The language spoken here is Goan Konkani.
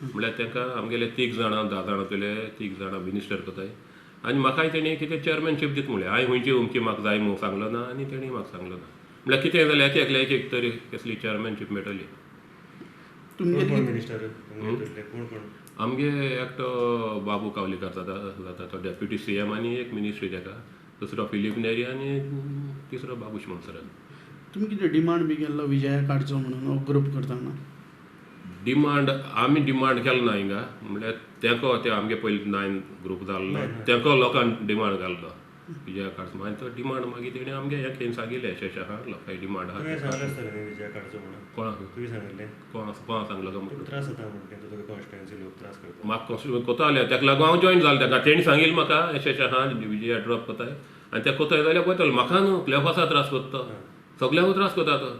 म्हणल्यार तांकां आमगेले तीग जाणां 10 जाणां तुले तीग जाणां मिनिस्टर कोताय आनी म्हाकाय तेणी कितें चेअरमॅनशीप दिता म्हणलें. हांवें खंयची अमकी म्हाका जाय म्हूण सांगलो ना आनी तेणी म्हाका सांगलो ना. म्हणल्यार कितें जाल्यार एक एकल्या एक एक तरी कसली चेअरमॅनशीप मेळटली. कोण तुमगेली कोण मिनिस्टर तुमगे? कोण कोण? आमगे एकटो बाबू कावलीकार जाता जाता तो डेप्युटी सीएम आनी एक मिनिस्ट्री ताका, दुसरो फिलीप नेरी आनी तिसरो बाबूश मोन्सेरात. तुमी कितें डिमांड बी केल्लो विजया काडचो म्हणून हो ग्रुप करतना? डिमांड, आमी डिमांड केलो ना हिंगा. म्हणल्यार तेंको ते आमगे पयलीं नायन ग्रुप जाल्लो, तेंको लोकांक डिमांड घाल्लो विजया काडचो. मागीर तो डिमांड मागीर तेणी आमगे हें खेळ सांगिल्लें, अशें अशें आहा, लोकांक डिमांड आहा. तुवें सांगलें आसतलें न्ही विजया काडचो म्हणून? कोणाक? तुवें सांगिल्लें. कोण कोणा सांगलो काय तुका त्रास जाता म्हणून तुका कॉन्स्टिट्युएन्सी लोक त्रास करता. म्हाका कसो कोताले, ताका लागून हांव जॉयन जालें ताका. तेणी सांगिल्लें म्हाका अशें अशें आहा, विजया ड्रॉप कोताय आनी ते कोताय जाल्यार पळयतलो. म्हाका न्हू, क्लेफासा त्रास कोत्ता, सगल्यांकूच त्रास कोता तो.